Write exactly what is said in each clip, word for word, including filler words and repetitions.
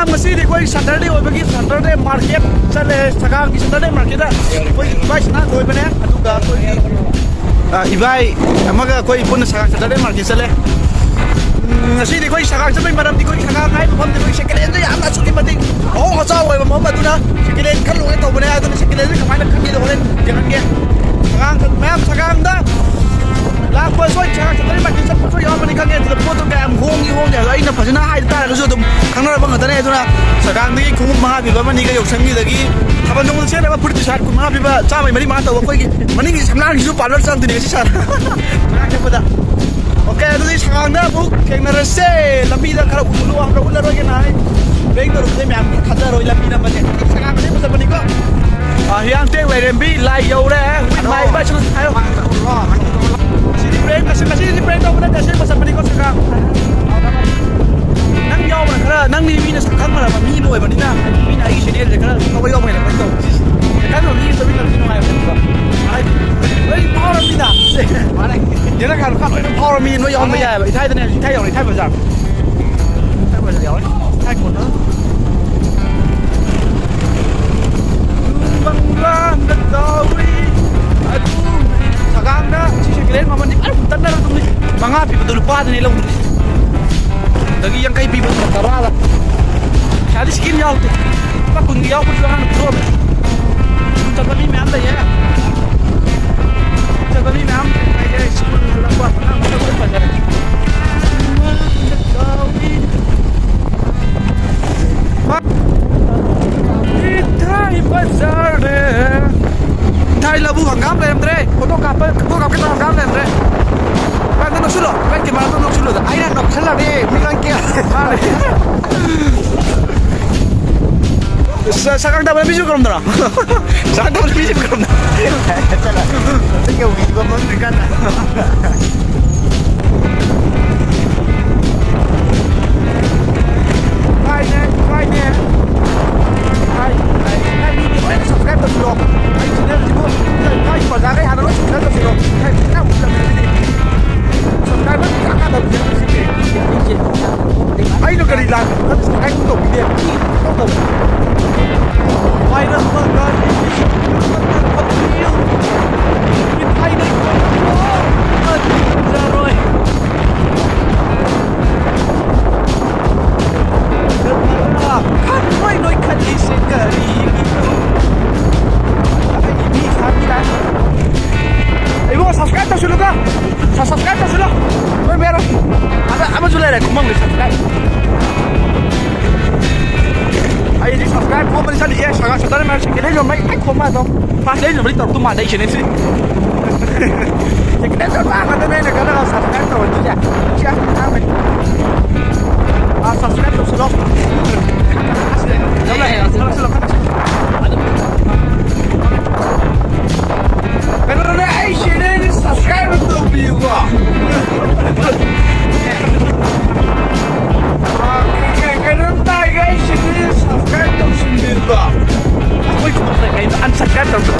ꯉꯁꯤꯗꯤ ꯑꯩꯈꯣꯏ Saturday ꯑꯣꯏꯕꯒꯤ Saturday market ꯆꯠꯂꯦ꯫ ꯁꯒꯥꯡꯒꯤ Saturday market ꯑꯩꯈꯣꯏ ꯏꯕꯥꯏ ꯁꯅꯥ ꯂꯣꯏꯕꯅꯦ꯫ ꯑꯗꯨꯒ ꯑꯩꯈꯣꯏꯒꯤ, ꯑ, ꯏꯕꯥꯏ ꯑꯃꯒ ꯑꯩꯈꯣꯏ ꯄꯨꯟꯅ ꯁꯒꯥꯡ Saturday market ꯆꯠꯂꯦ꯫ ꯎꯝ, ꯉꯁꯤꯗꯤ ꯑꯩꯈꯣꯏ ꯁꯒꯥꯡ ꯆꯠꯄꯒꯤ ꯃꯔꯝꯗꯤ ꯑꯩꯈꯣꯏ ꯁꯒꯥꯡ ꯍꯥꯏꯕ ꯃꯐꯝꯗꯤ ꯑꯩꯈꯣꯏ second hand ꯗ ꯌꯥꯝꯅ ꯑꯁꯨꯛꯀꯤ ꯃꯇꯤꯛ ꯑꯍꯣꯡ ꯑꯆꯥꯎ ꯑꯣꯏꯕ ꯃꯐꯝ ꯑꯗꯨꯅ second hand ꯈꯜꯂꯨꯒꯦ ꯇꯧꯕꯅꯦ꯫ ꯑꯗꯨꯅ second hand ꯁꯦ ꯀꯃꯥꯏꯅ ꯈꯟꯒꯦꯗꯣ ꯍꯣꯔꯦꯟ ꯌꯦꯡꯍꯟꯒꯦ꯫ ꯁꯒꯥꯡ ꯆꯠ-, ꯃꯌꯥꯝ ꯁꯒꯥꯡꯗ ꯂꯥꯛꯄ ꯁꯣꯏ ꯁꯒꯥꯡ ꯆꯠꯄꯒꯤ market ꯆꯠꯄ ꯁꯣꯏ ꯌꯥꯎꯔꯝꯃꯅꯤ ꯈꯪꯉꯦ꯫ ꯑꯗꯨꯗ ꯄꯣꯠꯇꯣ ꯀꯌꯥꯝ ꯍꯣꯡꯉꯤ ꯍꯣꯡꯗꯦ ꯍꯥꯏꯕꯗꯣ ꯑꯩꯅ ꯐꯖꯅ ꯍꯥꯏ ꯇꯥꯔꯒꯁꯨ ꯑꯗꯨꯝ ꯈꯪꯅꯔꯕ ꯉꯥꯛꯇꯅꯦ꯫ ꯑꯗꯨꯅ ꯁꯒꯥꯡꯗꯒꯤ ꯈꯣꯡꯎꯞ ꯃꯉꯥ ꯄꯤꯕ ꯑꯃꯅꯤꯒ ꯌꯥꯎꯁꯪꯒꯤꯗꯒꯤ ꯊꯥꯕꯜ ꯆꯣꯡꯕꯗ ꯁꯦꯠꯅꯕ ꯐꯨꯔꯤꯠ T-shirt ꯀꯨꯟ ꯃꯉꯥ ꯄꯤꯕ ꯆꯥꯝꯃꯩ ꯃꯔꯤ ꯃꯉꯥ ꯇꯧꯕ ꯑꯩꯈꯣꯏꯒꯤ ꯃꯅꯤꯡꯒꯤ ꯁꯝꯂꯥꯡꯒꯤꯁꯨ parlour ꯆꯪꯗꯣꯏꯅꯦ ꯉꯁꯤ ꯁꯥꯔ꯫ ꯁꯒꯥꯡ ꯆꯠꯄꯗ꯫ OK, ꯑꯗꯨꯗꯤ ꯁꯒꯥꯡꯗ ꯑꯃꯨꯛ ꯊꯦꯡꯅꯔꯁꯦ꯫ ꯂꯝꯕꯤꯗ ꯈꯔ ꯎꯠꯂꯨ ꯍꯥꯏꯕ꯭ꯔꯥ ꯎꯠꯂꯔꯣꯏꯒꯦꯅ ꯍꯥꯏ꯫ Prank ꯇꯧꯔꯨꯕꯗꯩ ꯃꯌꯥꯝ ꯊꯥꯖꯔꯣꯏ ꯂꯝꯕꯤ ꯅꯝꯕꯁꯦ꯫ ꯁꯒꯥꯡꯗ ꯐꯖꯕꯅꯤꯀꯣ꯫ ꯑ, ꯍꯤꯌꯥꯡꯊꯦꯡ ꯂꯥꯏꯔꯦꯝꯕꯤ ꯂꯥꯏ ꯌꯧꯔꯦ꯫ ꯍꯨꯏ ꯃꯥꯏ ꯏꯃꯥ ꯏꯁꯨ ꯍꯥꯏꯌꯣ꯫ ꯁꯤꯗꯤ prank, ꯉꯁꯤ, ꯉꯁꯤꯗꯤ prank ꯇꯧꯕ ꯅꯠꯇꯦ, ꯑꯁꯦꯡꯕ ꯆꯠꯄꯅꯤꯀꯣ ꯁꯒꯥꯡ꯫ ꯅꯪ ꯌꯥꯎꯕꯅ ꯈꯔ, ꯅꯪꯗꯤ ꯃꯤꯅ ꯁꯛ ꯈꯪꯅꯔꯕ ꯃꯤ ꯑꯃ ꯑꯣꯏꯕꯅꯤꯅ ꯃꯤꯅ ꯑꯩꯒꯤ senior ꯁꯦ ꯈꯔ ꯊꯋꯥꯏ ꯌꯥꯎꯕ ꯍꯦꯜꯂꯛꯄ ꯇꯧ꯫ ꯈꯪꯅꯕ ꯃꯤ ꯆꯠꯃꯤꯟꯅꯕꯁꯤ ꯅꯨꯡꯉꯥꯏꯕꯅꯦꯕ꯫ ꯍꯥꯏꯗꯤ ꯂꯣꯏ ꯐꯥꯎꯔꯕꯅꯤꯅ꯫ ꯌꯦꯅꯈꯥꯗꯣ ꯈꯔ ꯂꯣꯏꯅ ꯐꯥꯎꯔꯕꯅꯤ ꯅꯣꯏ ꯌꯥꯎꯍꯟꯕ ꯌꯥꯏꯑꯕ꯫ ꯏꯊꯥꯏꯗꯅꯦ ꯍꯧꯖꯤꯛ ꯏꯊꯥꯏ ꯌꯧꯔꯦ, ꯏꯊꯥꯏ ꯕꯖꯥꯔ꯫ ꯏꯊꯥꯏ ꯕꯖꯥꯔ ꯌꯧꯔꯦ꯫ ꯏꯊꯥꯏ ꯀꯣꯟꯅ꯫ ꯁꯒꯥꯡꯗ ꯁꯤ second hand ꯃꯃꯜꯗꯤ ꯐꯖꯅ ꯍꯨꯟꯇꯠꯅꯔꯗꯧꯅꯤ꯫ ꯃꯉꯥ ꯄꯤꯕꯗꯣ ꯂꯨꯄꯥꯗꯅꯤ ꯂꯧꯗꯣꯏꯁꯦ꯫ ꯑꯗꯒꯤ ꯌꯥꯡꯈꯩ ꯄꯤꯕꯗꯨꯅ ꯇꯔꯥꯗ꯫ ꯄꯩꯁꯥꯗꯤ scheme ꯌꯥꯎꯗꯦ꯫ ꯂꯨꯄꯥ ꯀꯨꯟꯒꯤ ꯌꯥꯎꯕꯁꯨ ꯑꯉꯥꯡꯅ ꯄꯤꯊꯣꯛꯑꯝꯃꯦ꯫ ꯁ꯭ꯀꯨꯜ ꯆꯠꯄ ꯃꯤ ꯃꯌꯥꯝ ꯂꯩꯌꯦ꯫ ꯁ꯭ꯀꯨꯜ ꯆꯠꯄ ꯃꯤ ꯃꯌꯥꯝ ꯂꯩꯌꯦ꯫ ꯁ꯭ꯀꯨꯜ ꯍꯜꯂꯛꯄ ꯑꯉꯥꯡ ꯃꯁꯛ ꯂꯣꯏ ꯐꯖꯔꯦ꯫ ꯏꯊꯥꯏ ꯕꯖꯥꯔꯅꯦ꯫ ꯏꯊꯥꯏ ꯂꯧꯕꯨꯛ ꯍꯪꯒꯥꯝ ꯂꯩꯔꯝꯗ꯭ꯔꯦ꯫ Photo ꯀꯥꯞꯄ, photo ꯀꯥꯞꯀꯦ ꯇꯧꯔ ꯍꯪꯒꯥꯝ ꯂꯩꯔꯝꯗ꯭ꯔꯦ꯫ ꯀꯥꯏꯗ ꯅꯣꯛꯁꯤꯜꯂꯣ? ꯅꯪ camera ꯗꯣ ꯅꯣꯛꯁꯤꯜꯂꯣꯗ꯫ ꯑꯩꯅ ꯅꯣꯛꯁꯜꯂꯗꯤ ꯃꯤ ꯂꯣꯏ ꯀꯦ-, ꯃꯥꯅꯦ꯫ ꯁ-, ꯁꯒꯥꯡ ꯇꯥꯕ ꯂꯝꯕꯤꯁꯨ ꯀꯔꯝꯗꯔꯣ? ꯁꯒꯥꯡ ꯇꯥꯕ ꯂꯝꯕꯤꯁꯨ ꯀꯔꯝꯗꯔꯣ? ꯆꯠꯂꯣ꯫ ꯌꯧꯈꯤꯕ ꯃꯝꯗ꯭ꯔꯤꯀꯥꯟꯗ꯫ ꯏꯀꯥꯏꯅꯦ, ꯏꯀꯥꯏꯅꯦ꯫ ꯏꯀꯥꯏ, ꯏꯀꯥꯏ꯫ ꯏꯀꯥꯏ, ꯃꯤꯗꯤ ꯂꯣꯏꯅ subscribe ꯇꯧꯁꯤꯜꯂꯣ꯫ ꯑꯩ channel ꯁꯤꯕꯨ ꯏꯀꯥꯏ ꯄ꯭ꯔꯖꯥꯈꯩ ꯍꯥꯟꯅ ꯂꯣꯏ subscribe ꯇꯧꯁꯤꯜꯂꯣ꯫ ꯏꯀꯥꯏ ꯄꯨꯡꯀꯥ ꯃꯨꯜꯂꯕꯅꯦ ꯁꯤꯗꯤ꯫ Subscriber ꯄꯨꯡꯀꯥ ꯀꯥꯗꯕꯅꯦ ꯁꯤꯗꯤ꯫ ꯑꯩꯅ ꯀꯔꯤ ꯂꯥꯟ-, ꯈꯔ ꯁꯨꯃꯥꯏꯅ ꯇꯧꯕꯤꯗꯦ꯫ ꯃꯤ ꯇꯧꯗꯕ꯫ ꯄꯥꯏꯔꯝꯕ ꯒꯥꯔꯤ ꯃꯤꯊꯥꯏꯗ ꯌꯥꯔꯣꯏ꯫ ꯈꯟꯕꯣꯏ ꯅꯣꯏ ꯈꯜꯂꯤꯁꯦ ꯀꯔꯤꯒꯤꯅꯣ? ꯑꯩ ꯃꯤ ꯈꯥꯃꯤ ꯂꯥꯛꯑꯦ꯫ ꯏꯕꯨꯡꯉꯣ, subscribe ꯇꯧꯁꯤꯜꯂꯨꯀꯣ꯫ ꯁ-, subscribe ꯇꯧꯁꯤꯜꯂꯣ꯫ ꯂꯣꯏ ꯃꯌꯥꯝ꯫ ꯑꯗ ꯑꯃꯁꯨ ꯂꯩꯔꯦ, ꯈꯨꯃꯪꯗ subscribe꯫ ꯑꯩꯗꯤ subscribe ꯈꯣꯝꯕꯗꯤ ꯆꯠꯂꯤꯁꯦ, ꯁꯒꯥ ꯁꯇꯔ ꯃꯌꯥꯝ ꯁꯦꯀꯦꯟ ꯍꯦꯟ ꯌꯣꯟꯕ ꯑꯩ ꯈꯣꯝꯕ ꯑꯗꯨꯝ꯫ ꯐꯥꯁ ꯂꯩ ꯌꯣꯟꯕꯗꯤ ꯇꯧꯔꯛꯇꯧ ꯃꯥꯟꯗꯦ ꯑꯩꯁꯦ ꯅꯦꯛꯁꯤ꯫ ꯁꯦꯀꯦꯟ ꯍꯦꯟ ꯌꯣꯟꯕ ꯉꯥꯛꯇꯅꯦ ꯑꯩꯅ ꯈꯜꯂꯒ subscribe ꯇꯧꯔꯛꯇꯣꯏꯁꯦ꯫ ꯁꯤ ꯑꯉꯥꯡ ꯑꯃꯅꯤ꯫ ꯑꯥ, subscribe ꯇꯧꯁꯤꯜꯂꯣ꯫ ꯂꯧꯁꯤꯜꯂꯣ, ꯂꯧꯁꯤꯜꯂꯣ꯫ ꯀꯩꯅꯣꯅꯦ, ꯑꯩ channel subscribe ꯇꯧꯕꯤꯌꯨꯀꯣ꯫ ꯀꯩꯅꯣꯝ ꯇꯥꯏꯒꯦ, ꯑꯩ channel subscribe ꯇꯧꯁꯤꯟꯕꯤꯌꯨꯀꯣ꯫ ꯑꯩꯈꯣꯏ ꯈꯨꯟꯗ ꯀꯩꯅꯣ unsubscribe ꯇꯧꯁꯤꯜꯂꯣ꯫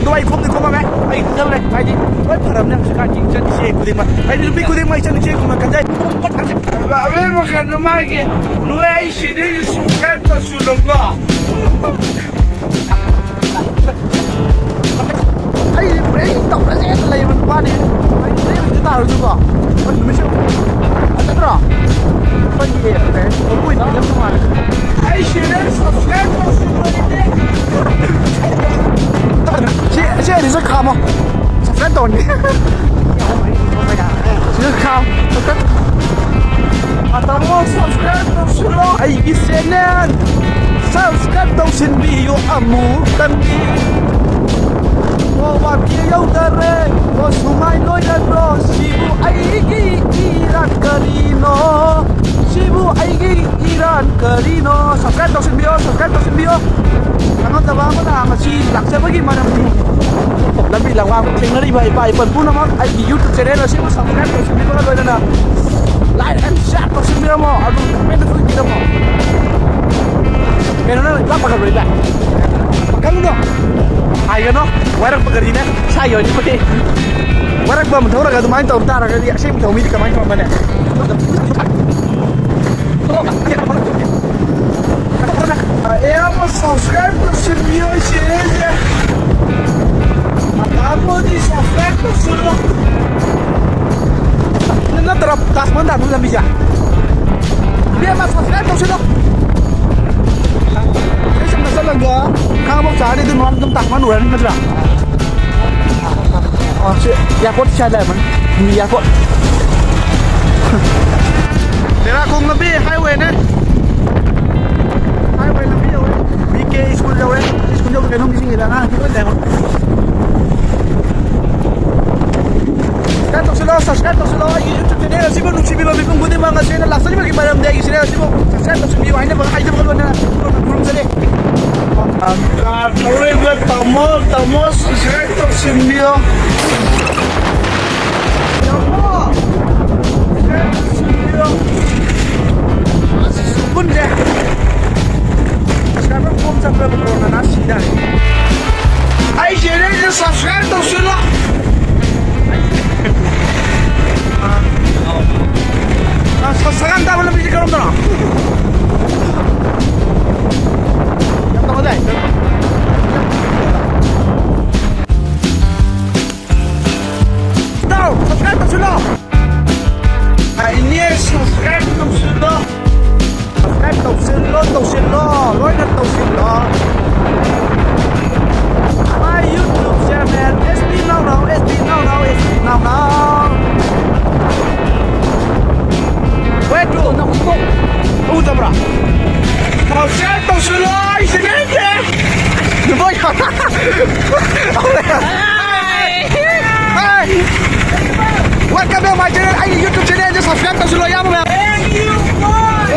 ꯑꯗꯣ ꯑꯩ ꯈꯣꯝꯗꯤ ꯈꯣꯝꯃꯝꯃꯦ꯫ ꯑꯩ ꯈꯪꯖꯕ ꯂꯩ꯫ ꯍꯥꯏꯗꯤ ꯂꯣꯏ ꯐꯔꯕꯅꯦ ꯍꯧꯖꯤꯛꯀꯥꯟꯒꯤ ꯏꯆꯟ ꯏꯆꯦ ꯈꯨꯗꯤꯡꯃꯛ꯫ ꯍꯥꯏꯗꯤ ꯅꯨꯄꯤ ꯈꯨꯗꯤꯡꯃꯛ ꯏꯆꯟ ꯏꯆꯦꯒꯨꯝꯅ ꯈꯟꯖꯩ꯫ ꯑꯕꯦꯝꯃ ꯀꯩꯅꯣ ꯃꯥꯒꯤ ꯅꯣꯏ ꯑꯩ channel subscribe ꯇꯧꯁꯤꯜꯂꯣꯀꯣ꯫ ꯑꯩ prank ꯇꯧꯔꯁꯦꯅ ꯂꯩꯕ ꯅꯨꯄꯥꯅꯤ꯫ ꯑꯩ ꯅꯨꯃꯤꯠ ꯍꯧꯖꯤꯛ ꯇꯥꯔꯁꯨꯀꯣ, ꯑꯩꯈꯣꯏ ꯅꯨꯃꯤꯠꯁꯦ ꯐꯖꯗ꯭ꯔꯣ? ꯑꯩꯈꯣꯏꯒꯤ ꯀꯩ ꯍꯥꯏꯅꯤ, ꯃꯄꯨ ꯑꯣꯏꯅ ꯌꯥꯝ ꯅꯨꯡꯉꯥꯏ꯫ ꯑꯩ channel subscribe ꯇꯧꯁꯤꯜꯂꯣꯏꯅꯦ꯫ ꯁꯤ, ꯁꯤ ꯑꯅꯤꯁꯨ ꯈꯥꯝꯃꯣ꯫ Subscribe ꯇꯧꯍꯟꯒꯦ꯫ ꯁꯤꯗ ꯈꯥꯝ꯫ ꯇꯥꯃꯣ, subscribe ꯇꯧꯁꯤꯜꯂꯣ ꯑꯩꯒꯤ channel꯫ Subscribe ꯇꯧꯁꯤꯟꯕꯤꯌꯨ ꯑꯃꯨꯛꯇꯪꯗꯤ꯫ ꯑꯣ, ꯋꯥꯀꯤ ꯌꯧꯗꯔꯦ꯫ ꯑꯣ, ꯁꯨꯃꯥꯏ ꯂꯣꯏꯔꯗ꯭ꯔꯣ? ꯁꯤꯕꯨ ꯑꯩꯒꯤ ꯏꯔꯥꯡ ꯀꯔꯤꯅꯣ? ꯁꯤꯕꯨ ꯑꯩꯒꯤ ꯏꯔꯥꯟ ꯀꯔꯤꯅꯣ? Subscribe ꯇꯧꯁꯤꯟꯕꯤꯌꯣ, subscribe ꯇꯧꯁꯤꯟꯕꯤꯌꯣ꯫ ꯈꯪꯉꯝꯗꯕ ꯑꯃꯅ ꯃꯁꯤ ꯂꯥꯛꯆꯕꯒꯤ ꯃꯔꯝꯗꯤ ꯂꯝꯕꯤ ꯂꯝꯃꯥꯡꯗ ꯊꯦꯡꯅꯔꯤꯕ ꯏꯄꯥ ꯏꯄꯨ ꯄꯨꯝꯅꯃꯛ ꯑꯩꯒꯤ YouTube channel ꯑꯁꯤꯕꯨ subscribe ꯇꯧꯁꯤꯟꯕꯤꯕꯒ ꯂꯣꯏꯅꯅ like and share ꯇꯧꯁꯤꯟꯕꯤꯔꯝꯃꯣ, ꯑꯗꯨ comment ꯁꯨ ꯏꯕꯤꯔꯝꯃꯣ꯫ ꯀꯩꯅꯣ ꯅꯪ ꯏꯄꯥ ꯄꯥꯈꯠꯄ꯭ꯔꯣ ꯏꯄꯥ? ꯄꯥꯈꯠꯂꯨꯅꯣ꯫ ꯍꯥꯏꯒꯅꯣ, ꯋꯥꯏꯔꯛꯄ ꯒꯥꯔꯤꯅꯦ, ꯏꯁꯥꯒꯤ ꯑꯣꯏꯅ ꯄꯨꯊꯣꯛꯏ꯫ ꯋꯥꯏꯔꯛꯄ ꯑꯃ ꯊꯧꯔꯒ ꯑꯗꯨꯃꯥꯏꯅ ꯇꯧ ꯇꯥꯔꯒꯗꯤ ꯑꯁꯦꯡꯕ ꯊꯧꯃꯤꯗꯤ ꯀꯃꯥꯏꯅ ꯇꯧꯔꯝꯕꯅꯦ? ꯑꯌꯥꯝꯕ subscribe ꯇꯧꯁꯤꯟꯕꯤꯌꯣ ꯆꯦꯅꯦꯜꯁꯦ꯫ ꯑꯇꯥꯕꯨꯗꯤ subscribe ꯇꯧꯁꯤꯜꯂꯣ꯫ ꯅꯠꯇ꯭ꯔ ꯇꯥꯖ ꯃꯍꯜ ꯇꯥꯟꯅꯕ ꯂꯝꯕꯤꯁꯦ? ꯏꯕꯦꯝꯃ, subscribe ꯇꯧꯁꯤꯜꯂꯣ꯫ ꯁꯤ ꯆꯨꯝꯅ ꯆꯠꯂꯒ ꯈꯥꯡꯉꯕꯣꯛ ꯆꯥꯔꯗꯤ ꯑꯗꯨꯝ ꯑꯗꯨꯝ ꯇꯥꯖ ꯃꯍꯜ ꯎꯔꯅꯤ ꯅꯠꯇ꯭ꯔꯥ? ꯑ, ꯁꯤ airport ꯁꯤ ꯂꯩꯔꯝꯃꯅꯤ꯫ ꯃꯤ airport꯫ ꯇꯦꯔꯥꯈꯣꯡ ꯂꯝꯕꯤ highwayꯅꯦ꯫ Highway ꯂꯝꯕꯤ ꯌꯧꯔꯦ꯫ ꯕꯤ ꯀꯦ school ꯌꯧꯔꯦ꯫ School ꯌꯧꯔꯦ, ꯀꯩꯅꯣꯝ ꯅꯤꯡꯁꯤꯡꯉꯦꯗ, ꯑꯉꯥꯡꯁꯤꯡ ꯂꯣꯏ ꯂꯩꯍꯧꯔꯦ꯫ Subscribe ꯇꯧꯁꯤꯜꯂꯣ, subscribe ꯇꯧꯁꯤꯜꯂꯣ꯫ ꯑꯩꯒꯤ YouTube channel ꯑꯁꯤꯕꯨ ꯅꯨꯡꯁꯤꯕꯤꯕ ꯃꯤꯄꯨꯝ ꯈꯨꯗꯤꯡꯃꯛ ꯉꯁꯤ ꯑꯩꯅ ꯂꯥꯛꯆꯔꯤꯕꯒꯤ ꯃꯔꯝꯗꯤ ꯑꯩꯒꯤ channel ꯑꯁꯤꯕꯨ subscribe ꯇꯧꯁꯤꯟꯕꯤꯌꯨ ꯍꯥꯏꯅꯕ, ꯍꯥꯏꯖꯕꯒ ꯂꯣꯏꯅꯅ ꯈꯨꯔꯨꯝꯖꯔꯤ꯫ ꯀꯥꯔ ꯊꯧꯔꯤꯕ ꯇꯥꯃꯣ, ꯇꯥꯃꯣ subscribe ꯇꯧꯁꯤꯟꯕꯤꯌꯣ꯫ ꯇꯥꯃꯣ, subscribe ꯇꯧꯁꯤꯟꯕꯤꯌꯣ꯫ ꯄꯨꯟꯁꯦ꯫ Subscriber ꯀꯣꯝ ꯆꯠꯄ꯭ꯔꯕ ꯀꯣꯔꯣꯅꯥꯅ ꯁꯤꯗꯥꯏ꯫ ꯑꯩ channelꯁꯦ subscribe ꯇꯧꯁꯤꯜꯂꯣ꯫ ꯑ, ꯁ-, ꯁꯒꯥꯡ ꯇꯥꯕ ꯂꯝꯕꯤꯁꯦ ꯀꯔꯣꯝꯗꯅꯣ? ꯌꯥꯝ ꯇꯧꯅꯗꯥꯏ? ꯏꯇꯥꯎ, subscribe ꯇꯧꯁꯤꯜꯂꯣ꯫ ꯑ, ꯏꯅꯦ, subscribe ꯇꯧꯁꯤꯜꯂꯣ꯫ Subscribe ꯇꯧꯁꯤꯜꯂꯣ, ꯇꯧꯁꯤꯜꯂꯣ, ꯂꯣꯏꯅ ꯇꯧꯁꯤꯜꯂꯣ꯫ My YouTube channel, S P ꯅꯥꯎꯅꯥꯎ, S P ꯅꯥꯎꯅꯥꯎ, S P ꯅꯥꯎꯅꯥꯎ꯫ Where to? ꯎꯗꯕ꯭ꯔꯥ? Subscribe ꯇꯧꯁꯤꯜꯂꯣ, ꯑꯩ ꯁꯤꯒꯦ꯫ ꯂꯨꯄꯥ ꯌꯥ-, Hi! Welcome to my channel. ꯑꯩꯒꯤ YouTube channelꯁꯦ subscribe ꯇꯧꯁꯤꯜꯂꯣ, ꯏꯌꯥꯝꯕ ꯃꯌꯥꯝ꯫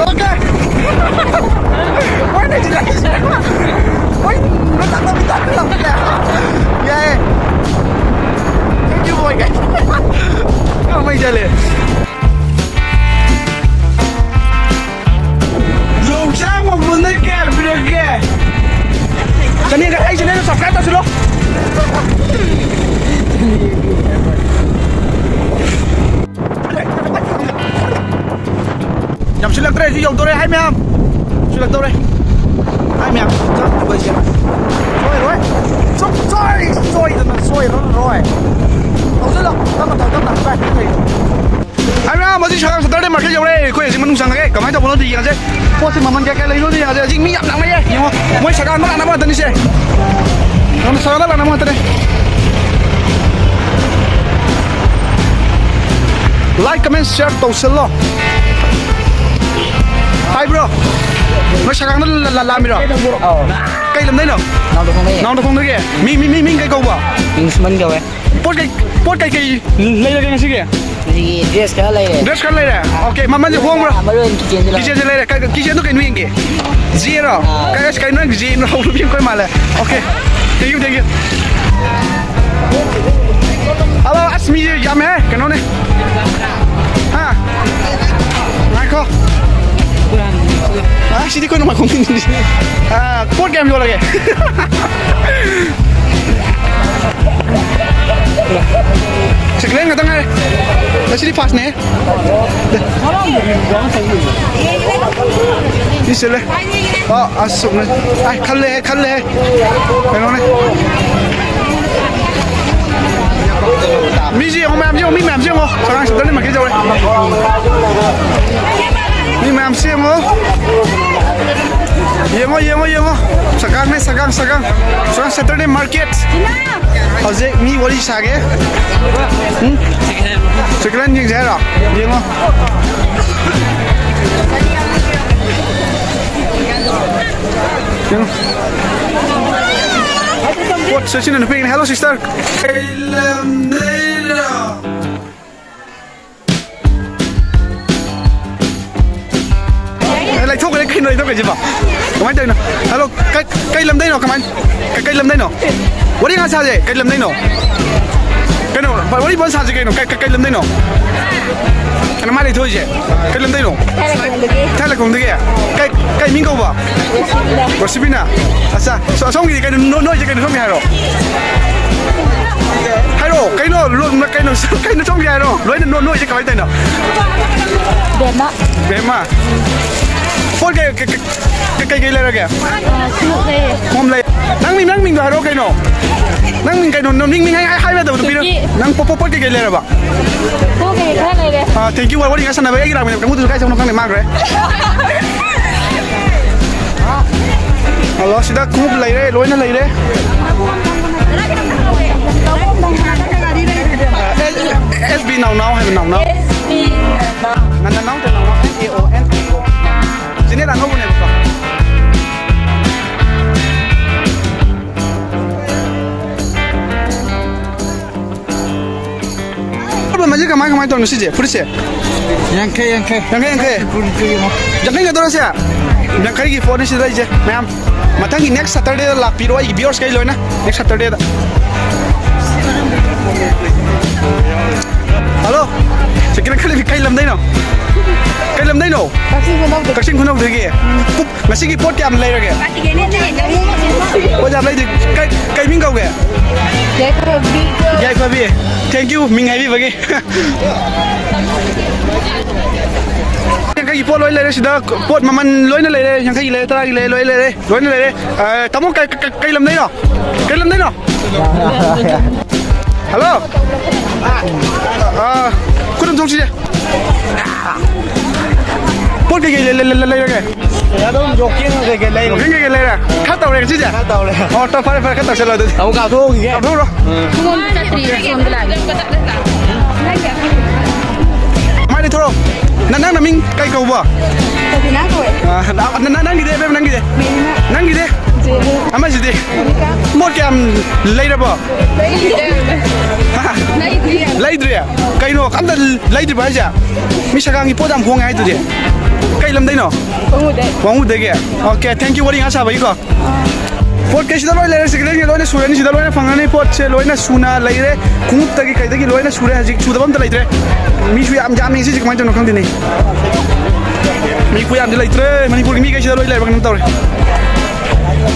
Okay. ꯃꯣꯏꯅ ꯁꯤꯗ ꯃꯣꯏ ꯂꯨꯄꯥ ꯇꯥꯛꯄ ꯇꯥꯛꯄ ꯂꯥꯛꯄꯅꯦ꯫ ꯌꯥꯏꯌꯦ꯫ Thank you, boy, guys. ꯌꯥꯝ ꯃꯩ ꯆꯠꯂꯦ꯫ ꯌꯣꯡꯆꯥꯛ ꯃꯄꯨꯟꯗ ꯀꯌꯥ ꯄꯤꯔꯛꯀꯦ? ꯆꯅꯤꯒ, ꯑꯩ channelꯗꯣ subscribe ꯇꯧꯁꯤꯜꯂꯣ꯫ ꯌꯧꯗꯣꯔꯦ꯫ ꯍꯥꯏ ꯃꯌꯥꯝ, ꯆꯨꯜꯂꯛꯇꯧꯔꯦ꯫ ꯍꯥꯏ ꯃꯌꯥꯝ, ꯆꯪꯗꯕ ꯑꯩꯁꯦ ꯁꯣꯏꯔꯣꯏ꯫ ꯁꯨꯝ ꯁꯣꯏ ꯁꯣꯏꯗꯅ ꯁꯣꯏꯔꯔꯣꯏ꯫ ꯍꯧꯖꯤꯜꯂꯣ꯫ ꯇꯞꯅ ꯇꯧ, ꯇꯞꯅ꯫ ꯍꯥꯏ ꯃꯌꯥꯝ, ꯍꯧꯖꯤꯛ ꯁꯉꯥꯡ Saturday market ꯌꯧꯔꯦ꯫ ꯑꯩꯈꯣꯏ ꯍꯧꯖꯤꯛ ꯃꯅꯨꯡ ꯆꯪꯉꯒꯦ꯫ ꯀꯃꯥꯏꯅ ꯇꯧꯕꯅꯣꯗꯤ ꯌꯦꯡꯉꯁꯦ꯫ ꯄꯣꯠꯁꯦ ꯃꯃꯜ ꯀꯌꯥ ꯀꯌꯥ ꯂꯩꯅꯣꯗꯤ ꯌꯦꯡꯉꯁꯦ꯫ ꯍꯧꯖꯤꯛ ꯃꯤ ꯌꯥꯝ ꯂꯥꯛꯅꯩꯌꯦ꯫ ꯌꯦꯡꯉꯣ, ꯃꯣꯏ ꯁꯉꯥꯡꯗ ꯂꯥꯛꯅꯕ ꯉꯥꯛꯇꯅꯤꯁꯦ꯫ ꯌꯦꯡꯉꯣ, ꯁꯉꯥꯡꯗ ꯂꯥꯛꯅꯕ ꯉꯥꯛꯇꯅꯦ꯫ Like, comment, share ꯇꯧꯁꯜꯂꯣ꯫ Hi bro, ꯅꯣꯏ ꯁꯉꯥꯡꯗ ꯂꯥ-, ꯂꯥ-, ꯂꯥꯛꯑꯝꯃꯤꯔꯣ? ꯑꯧ꯫ ꯀꯩ ꯂꯝꯗꯩꯅꯣ? ꯅꯥꯎꯗ ꯈꯣꯡꯗꯩ꯫ ꯅꯥꯎꯗ ꯈꯣꯡꯗꯒꯤ? ꯃꯤ, ꯃꯤ, ꯃꯤ, ꯃꯤꯡ ꯀꯩ ꯀꯧꯕ? ꯏꯪꯁꯃꯟ ꯀꯧꯋꯦ꯫ ꯄꯣꯠ ꯀꯩ, ꯄꯣꯠ ꯀꯩ ꯀꯩ ꯂꯩꯔꯒꯦ ꯉꯁꯤꯒꯤ? ꯍꯧꯖꯤꯛꯀꯤ dress ꯈꯔ ꯂꯩꯔꯦ꯫ Dress ꯈꯔ ꯂꯩꯔꯦ? Okay, ꯃꯃꯜꯁꯦ ꯍꯣꯡꯕ꯭ꯔꯥ? ꯃꯔꯨ ꯑꯣꯏꯅ kitchenꯁꯦ ꯂꯧꯔꯦ꯫ Kitchenꯁꯦ ꯂꯩꯔꯦ꯫ ꯀꯩ, kitchenꯗꯣ ꯀꯩꯅꯣ ꯌꯦꯡꯒꯦ? ꯖꯦꯔꯣ? ꯑꯥ꯫ ꯀꯩ, ꯑꯁ, ꯀꯩꯅꯣ ꯅꯪ ꯖꯦ ꯅ ꯍꯧꯕ ꯅꯨꯄꯤ ꯑꯩꯈꯣꯏ ꯃꯥꯜꯂꯦ꯫ Okay, thank you, thank you꯫ Hello, ꯑꯁ, ꯃꯤꯁꯦ ꯌꯥꯝꯃꯦꯍꯦ, ꯀꯩꯅꯣꯅꯦ꯫ ꯍꯥ? ꯉꯥꯏꯈꯣ꯫ ꯑ, ꯁꯤꯗꯤ ꯑꯩꯈꯣꯏ ꯅꯣꯡꯃꯥꯏꯈꯣꯡ ꯊꯤꯟꯗꯤ꯫ ꯑ, ꯄꯣꯠ ꯀꯌꯥꯝ ꯌꯣꯜꯂꯒꯦ? Second hand ꯉꯥꯛꯇ ꯉꯥꯏꯔꯦ꯫ ꯉꯁꯤꯗꯤ firstꯅꯦ꯫ ꯁꯤ ꯁꯤꯜꯂꯦ꯫ ꯑ, ꯑꯁ, ꯁꯨꯝꯅ꯫ ꯑꯥꯏ, ꯈꯜꯂꯦꯍꯦ, ꯈꯜꯂꯦꯍꯦ꯫ ꯀꯩꯅꯣꯅꯦ꯫ ꯃꯤꯁꯦ ꯌꯦꯡꯉꯣ, ꯃꯌꯥꯝꯁꯦ ꯌꯦꯡꯉꯣ, ꯃꯤ ꯃꯌꯥꯝꯁꯦ ꯌꯦꯡꯉꯣ꯫ ꯁꯉꯥꯡ Saturday market ꯌꯧꯔꯦ꯫ ꯃꯤ ꯃꯌꯥꯝꯁꯦ ꯌꯦꯡꯉꯣ꯫ ꯌꯦꯡꯉꯣ, ꯌꯦꯡꯉꯣ, ꯌꯦꯡꯉꯣ꯫ ꯁꯒꯥꯡꯅꯦ, ꯁꯒꯥꯡ, ꯁꯒꯥꯡ꯫ ꯁꯒꯥꯡ Saturday market꯫ ꯍꯧꯖꯤꯛ ꯃꯤ ꯋꯥꯔꯤ ꯁꯥꯒꯦ꯫ ꯎꯝ? Second hand ꯌꯦꯡꯁꯦ ꯍꯥꯏꯔꯣ? ꯌꯦꯡꯉꯣ꯫ ꯌꯦꯡꯉꯣ꯫ ꯄꯣꯠ ꯁꯦꯠꯁꯤꯟꯅ ꯅꯨꯄꯤꯒꯤꯅꯤ꯫ Hello, sister. ꯀꯩ ꯂꯝꯗꯩꯅꯣ? ꯑꯦ, ꯂꯩꯊꯣꯛꯈ꯭ꯔꯦ ꯀꯩꯅꯣ, ꯂꯩꯊꯣꯛꯈ꯭ꯔꯤꯁꯤꯕꯣ? ꯀꯃꯥꯏꯅ ꯇꯧꯔꯤꯅꯣ? Hello, ꯀꯩ, ꯀꯩ ꯂꯝꯗꯩꯅꯣ? ꯀꯃꯥꯏ-, ꯀꯩ, ꯀꯩ ꯂꯝꯗꯩꯅꯣ? ꯋꯥꯔꯤ ꯉꯥꯏꯍꯥꯛ ꯁꯥꯁꯦ, ꯀꯩ ꯂꯝꯗꯩꯅꯣ? ꯀꯩꯅꯣ, ꯋꯥꯔꯤ ꯐꯖꯅ ꯁꯥꯁꯦ ꯀꯩꯅꯣ? ꯀꯩ, ꯀꯩ, ꯀꯩ ꯂꯝꯗꯩꯅꯣ? ꯀꯩꯅꯣ ꯃꯥ ꯂꯩꯊꯣꯛꯏꯁꯦ? ꯀꯩ ꯂꯝꯗꯩꯅꯣ? ꯊꯥꯏꯂꯦꯟꯗꯒꯤ꯫ ꯊꯥꯏꯂꯦꯟꯗꯒꯤ? ꯀꯩ, ꯀꯩ ꯃꯤꯡ ꯀꯧꯕ? ꯔꯣꯁꯤꯕꯤꯅꯥ꯫ ꯔꯣꯁꯤꯕꯤꯅꯥ? ꯑꯠꯆꯥ, ꯁꯣ-, ꯑꯁꯣꯝꯒꯤꯗꯤ ꯀꯩꯅꯣ, ꯅꯣ-, ꯅꯣꯏꯁꯦ ꯀꯩꯅꯣ, ꯁꯣꯝꯒꯤ ꯍꯥꯏꯔꯣ? ꯍꯥꯏꯔꯣ, ꯀꯩꯅꯣ? ꯂꯣꯟ ꯀꯩꯅꯣ? ꯀꯩꯅꯣ ꯆꯣꯡꯒꯦ ꯍꯥꯏꯔꯣ? ꯂꯣꯏꯅ ꯅꯣ- ꯅꯣꯏꯁꯦ ꯀꯃꯥꯏꯅ ꯇꯧꯔꯤꯅꯣ? ꯕꯦꯝꯃ꯫ ꯕꯦꯝꯃ, ꯄꯣꯠ ꯀꯩ ꯀꯩ- ꯀꯩ- ꯀꯩ ꯀꯩ ꯂꯩꯔꯒꯦ? ꯑ, ꯈꯣꯡꯎꯞ ꯂꯩꯌꯦ꯫ ꯈꯣꯡꯎꯞ ꯂꯩ꯫ ꯅꯪ ꯃꯤꯡ, ꯅꯪ ꯃꯤꯡꯗꯣ ꯍꯥꯏꯔꯣ ꯀꯩꯅꯣ? ꯅꯪ ꯃꯤꯡ ꯀꯩꯅꯣ? ꯅꯪ ꯃꯤꯡ ꯍꯥꯏ- ꯍꯥꯏꯕ ꯌꯥꯗꯕꯗꯣ ꯄꯤꯔꯣ꯫ ꯁꯨꯀꯤ꯫ ꯅꯪ ꯄꯣ- ꯄꯣ- ꯄꯣꯠ ꯀꯩ ꯀꯩ ꯂꯩꯔꯕ? ꯄꯣꯠ ꯀꯩ ꯈꯔ ꯂꯩꯔꯦ꯫ ꯑ, thank you꯫ ꯋꯥ- ꯋꯥꯔꯤ ꯉꯥꯏ ꯁꯥꯟꯅꯕ ꯑꯩꯒꯤ ꯔꯥꯃꯦꯟ ꯀꯥꯡꯕꯨꯗꯨꯁꯨ ꯀꯥꯏ ꯆꯠꯈ꯭ꯔꯕꯅꯣ ꯈꯪꯗꯦ, ꯃꯥꯡꯈ꯭ꯔꯦ꯫ ꯍꯜꯂꯣ, ꯁꯤꯗ ꯈꯣꯡꯎꯞ ꯂꯩꯔꯦ, ꯂꯣꯏꯅ ꯂꯩꯔꯦ꯫ ꯑꯦꯁ ꯕꯤ ꯅꯥꯎꯅꯥꯎ ꯍꯥꯏꯕ ꯅꯥꯎꯅꯥꯎ꯫ ꯅꯅꯥꯎ ꯅꯠꯇꯦ, ꯅꯥꯎꯅꯥꯎ, N A O N A O꯫ Channel ꯑꯅꯧꯕꯅꯦꯕꯀꯣ꯫ ꯃꯃꯜꯁꯦ ꯀꯃꯥꯏ ꯀꯃꯥꯏ ꯇꯧꯔꯤꯅꯣ ꯁꯤꯁꯦ, ꯐꯨꯔꯤꯠꯁꯦ? ꯌꯥꯡꯈꯩ, ꯌꯥꯡꯈꯩ꯫ ꯌꯥꯡꯈꯩ, ꯌꯥꯡꯈꯩ꯫ ꯐꯨꯔꯤꯠꯇꯨꯒꯤ ꯑꯃ꯫ ꯌꯥꯡꯈꯩ ꯈꯛꯇꯔꯣ ꯁꯦ? ꯌꯥꯡꯈꯩꯒꯤ ꯄꯣꯠꯅꯤ ꯁꯤꯗ ꯂꯩꯁꯦ ꯃꯌꯥꯝ꯫ ꯃꯊꯪꯒꯤ next Saturdayꯗ ꯂꯥꯛꯄꯤꯔꯣ ꯑꯩꯒꯤ viewersꯈꯩ ꯂꯣꯏꯅ꯫ Next Saturdayꯗ꯫ ꯍꯜꯂꯣ꯫ ꯁꯤ ꯀꯩꯅꯣ ꯈꯜꯂꯤꯕꯤ ꯀꯩ ꯂꯝꯗꯩꯅꯣ? ꯀꯩ ꯂꯝꯗꯩꯅꯣ? ꯀꯛꯆꯤꯡ ꯈꯨꯅꯧꯗꯒꯤ꯫ ꯀꯛꯆꯤꯡ ꯈꯨꯅꯧꯗꯒꯤ꯫ ꯄꯨꯞ, ꯉꯁꯤꯒꯤ ꯄꯣꯠ ꯀꯌꯥꯝ ꯂꯩꯔꯒꯦ? ꯄꯣꯠ ꯌꯥꯝ ꯂꯩꯗ꯭ꯔꯤ꯫ ꯀꯩ, ꯀꯩ ꯃꯤꯡ ꯀꯧꯒꯦ? ꯌꯥꯏꯐꯕꯤ꯫ ꯌꯥꯏꯐꯕꯤ꯫ Thank you, ꯃꯤꯡ ꯍꯥꯏꯕꯤꯕꯒꯤ꯫ ꯌꯥꯡꯈꯩꯒꯤ ꯄꯣꯠ ꯂꯣꯏ ꯂꯩꯔꯦ ꯁꯤꯗ, ꯄꯣꯠ ꯃꯃꯜ ꯂꯣꯏꯅ ꯂꯩꯔꯦ, ꯌꯥꯡꯈꯩꯒꯤ ꯂꯩꯔꯦ, ꯇꯔꯥꯒꯤ ꯂꯩꯔꯦ, ꯂꯣꯏ ꯂꯩꯔꯦ, ꯂꯣꯏꯅ ꯂꯩꯔꯦ꯫ ꯑ, ꯇꯥꯃꯣ, ꯀꯩ, ꯀꯩ, ꯀꯩ ꯂꯝꯗꯩꯅꯣ? ꯀꯩ ꯂꯝꯗꯩꯅꯣ? ꯍꯜꯂꯣ꯫ ꯑ, ꯈꯨꯗꯨꯝ ꯊꯣꯡꯁꯤꯁꯦ꯫ ꯄꯣꯠ ꯀꯩꯀꯩ ꯂꯩ-, ꯂꯩ-, ꯂꯩ-, ꯂꯩꯔꯒꯦ? ꯑꯗꯨꯝ ꯌꯣꯀꯤꯡ ꯀꯩꯀꯩ ꯂꯩꯔꯦ꯫ ꯌꯣꯀꯤꯡ ꯀꯩꯀꯩ ꯂꯩꯔꯦ? ꯈꯔ ꯇꯧꯔꯦ ꯉꯁꯤꯁꯦ? ꯈꯔ ꯇꯧꯔꯦ꯫ ꯑꯣ, ꯇꯧ-, ꯐꯔꯦ, ꯐꯔꯦ, ꯈꯔ ꯇꯧꯁꯜꯂꯣ ꯑꯗꯨꯗꯤ꯫ ꯑꯃꯨꯛ ꯀꯥꯞꯊꯣꯛꯎꯈꯤꯒꯦ꯫ ꯀꯥꯞꯊꯣꯛꯎꯔꯣ꯫ ꯈꯣꯡꯎꯞ ꯆꯠꯇ꯭ꯔꯤꯌꯦ, ꯁꯣꯝꯗ ꯂꯥꯛꯑꯦ꯫ ꯃꯥꯏ ꯂꯩꯊꯣꯔꯛꯑꯣ꯫ ꯅ-, ꯅꯪ ꯅꯃꯤꯡ ꯀꯩ ꯀꯧꯕ? ꯁꯕꯤꯅꯥ ꯀꯧꯋꯦ꯫ ꯑ, ꯅ-, ꯅ-, ꯅꯪꯒꯤꯗꯤ, ꯑꯕꯦꯝꯃ, ꯅꯪꯒꯤꯗꯤ? ꯃꯦꯔꯤꯅꯥ꯫ ꯅꯪꯒꯤꯗꯤ? ꯖꯦꯅꯤ꯫ ꯑꯃꯁꯤꯗꯤ? ꯃꯣꯅꯤꯀꯥ꯫ ꯄꯣꯠ ꯀꯌꯥꯝ ꯂꯩꯔꯕꯣ? ꯂꯩꯗ꯭ꯔꯤꯌꯦ꯫ ꯍꯥ? ꯂꯩꯗ꯭ꯔꯤꯌꯦ꯫ ꯂꯩꯗ꯭ꯔꯤ? ꯀꯩꯅꯣ, ꯑꯝꯇ ꯂꯩꯗ꯭ꯔꯤꯕꯣ ꯍꯥꯏꯁꯦ? ꯃꯤ ꯁꯒꯥꯡꯒꯤ ꯄꯣꯠ ꯌꯥꯝ ꯍꯣꯡꯉꯦ ꯍꯥꯏꯗꯨꯗꯤ꯫ ꯀꯩ ꯂꯝꯗꯩꯅꯣ? ꯋꯥꯉꯨꯗꯩ꯫ ꯋꯥꯉꯨꯗꯒꯤ? Okay, thank you, ꯋꯥꯔꯤ ꯉꯥꯏꯍꯥꯛ ꯁꯥꯕꯒꯤꯀꯣ꯫ ꯄꯣꯠ ꯀꯩ ꯁꯤꯗ ꯂꯣꯏ ꯂꯩꯔꯦ, second hand ꯒꯤ ꯂꯣꯏꯅ ꯁꯨꯔꯅꯤ, ꯁꯤꯗ ꯂꯣꯏꯅ ꯐꯪꯉꯅꯤ, ꯄꯣꯠꯁꯦ ꯂꯣꯏꯅ ꯁꯨꯅ ꯂꯩꯔꯦ, ꯈꯣꯡꯎꯞꯇꯒꯤ ꯀꯩꯗꯒꯤ ꯂꯣꯏꯅ ꯁꯨꯔꯦ, ꯍꯧꯖꯤꯛ ꯁꯨꯗꯕ ꯑꯝꯇ ꯂꯩꯇ꯭ꯔꯦ꯫ ꯃꯤꯁꯨ ꯌꯥꯝ ꯌꯥꯝꯃꯤ ꯉꯁꯤꯁꯦ, ꯀꯃꯥꯏꯅ ꯇꯧꯅꯣ ꯈꯪꯗꯦꯅꯦ꯫ ꯃꯤ ꯈꯨꯌꯥꯝꯗꯤ ꯂꯩꯇ꯭ꯔꯦ, ꯃꯅꯤꯄꯨꯔꯒꯤ ꯃꯤꯈꯩ ꯁꯤꯗ ꯂꯣꯏ ꯂꯩꯔꯕ ꯀꯩꯅꯣꯝ ꯇꯧꯔꯦ꯫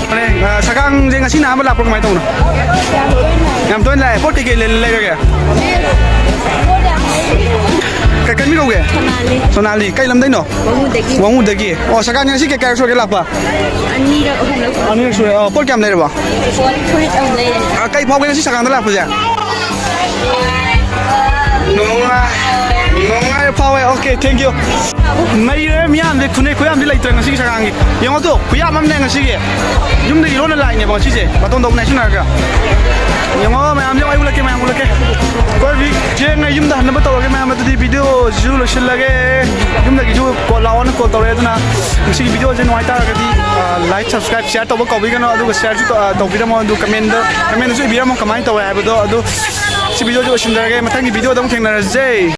ꯍꯣꯔꯦꯟ, ꯑ, ꯁꯒꯥꯡꯁꯦ ꯉꯁꯤꯅ ꯑꯍꯥꯟꯕ ꯂꯥꯛꯄ꯭ꯔꯣ, ꯀꯃꯥꯏꯅ ꯇꯧꯕꯅꯣ? ꯌꯥꯝ ꯇꯣꯏꯅ ꯂꯥꯛꯑꯦ꯫ ꯄꯣꯠ ꯀꯩꯀꯩ ꯂꯩ-, ꯂꯩꯔꯒꯦ? ꯀꯩ, ꯀꯩ ꯃꯤ ꯀꯧꯒꯦ? ꯁꯣꯅꯥꯂꯤ꯫ ꯁꯣꯅꯥꯂꯤ꯫ ꯀꯩ ꯂꯝꯗꯩꯅꯣ? ꯋꯥꯉꯨꯗꯒꯤ꯫ ꯋꯥꯉꯨꯗꯒꯤ꯫ ꯑꯣ, ꯁꯒꯥꯡꯁꯦ ꯉꯁꯤ ꯀꯩ ꯀꯌꯥꯔꯛ ꯁꯨꯔꯒꯦ ꯂꯥꯛꯄ? ꯑꯅꯤꯔꯛ, ꯑꯍꯨꯝꯂꯛ꯫ ꯑꯅꯤꯔꯛ ꯁꯨꯔꯦ꯫ ꯑꯣ, ꯄꯣꯠ ꯀꯌꯥꯝ ꯂꯩꯔꯕ? ꯄꯣꯠ ꯐꯨꯔꯤꯠ ꯑꯃ ꯂꯩꯔꯦ꯫ ꯑ, ꯀꯩ ꯐꯥꯎꯒꯦ ꯉꯁꯤ ꯁꯒꯥꯡꯗ ꯂꯥꯛꯄꯁꯦ? ꯅꯨꯡꯉꯥꯏ-, ꯅꯨꯡꯉꯥꯏꯕ ꯐꯥꯎꯋꯦ꯫ Okay, thank you꯫ ꯅꯩꯔꯦ ꯃꯤꯌꯥꯝꯗꯤ, ꯈꯨꯅꯩ ꯈꯨꯌꯥꯝꯗꯤ ꯂꯩꯇ꯭ꯔꯦ ꯉꯁꯤꯒꯤ ꯁꯒꯥꯡꯒꯤ꯫ ꯌꯦꯡꯉꯣ ꯇꯨ, ꯈꯨꯌꯥꯝ ꯑꯃꯅꯦ ꯉꯁꯤꯒꯤ꯫ ꯌꯨꯝꯗꯒꯤ ꯂꯣꯟꯅ ꯂꯥꯛꯏꯅꯦꯕ ꯉꯁꯤꯁꯦ, ꯕꯥꯇꯣꯟ ꯇꯧꯕ ꯉꯥꯏꯁꯤꯟꯅꯔꯒ꯫ ꯌꯦꯡꯉꯣ ꯃꯌꯥꯝꯁꯦ, ꯑꯩ ꯎꯠꯂꯛꯀꯦ, ꯃꯌꯥꯝ ꯎꯠꯂꯛꯀꯦ꯫ ꯑꯩꯈꯣꯏ ꯍꯧꯖꯤꯛ ꯊꯦꯡꯉꯦ, ꯌꯨꯝꯗ ꯍꯟꯅꯕ ꯇꯧꯔꯒꯦ ꯃꯌꯥꯝ꯫ ꯑꯗꯨꯗꯤ video ꯁꯤꯁꯨ ꯂꯣꯏꯁꯤꯜꯂꯒꯦ꯫ ꯌꯨꯝꯗꯒꯤꯁꯨ call ꯂꯥꯛꯑꯣꯅ call ꯇꯧꯔꯛꯑꯦ꯫ ꯑꯗꯨꯅ ꯉꯁꯤꯒꯤ video ꯁꯦ ꯅꯨꯡꯉꯥꯏ ꯇꯥꯔꯒꯗꯤ, ꯑ, like, subscribe, share ꯇꯧꯕ ꯀꯥꯎꯕꯤꯒꯅꯨ꯫ ꯑꯗꯨꯒ share ꯁꯨ ꯇꯧ-, ꯑ, ꯇꯧꯕꯤꯔꯝꯃꯣ꯫ ꯑꯗꯨ comment ꯗ, comment ꯗꯁꯨ ꯏꯕꯤꯔꯝꯃꯣ ꯀꯃꯥꯏꯅ ꯇꯧꯋꯦ ꯍꯥꯏꯕꯗꯣ꯫ ꯑꯗꯨ ꯁꯤ video ꯁꯦ ꯂꯣꯏꯁꯤꯟꯖꯔꯒꯦ꯫ ꯃꯊꯪꯒꯤ video ꯗ ꯑꯃꯨꯛ ꯊꯦꯡꯅꯔꯁꯦ꯫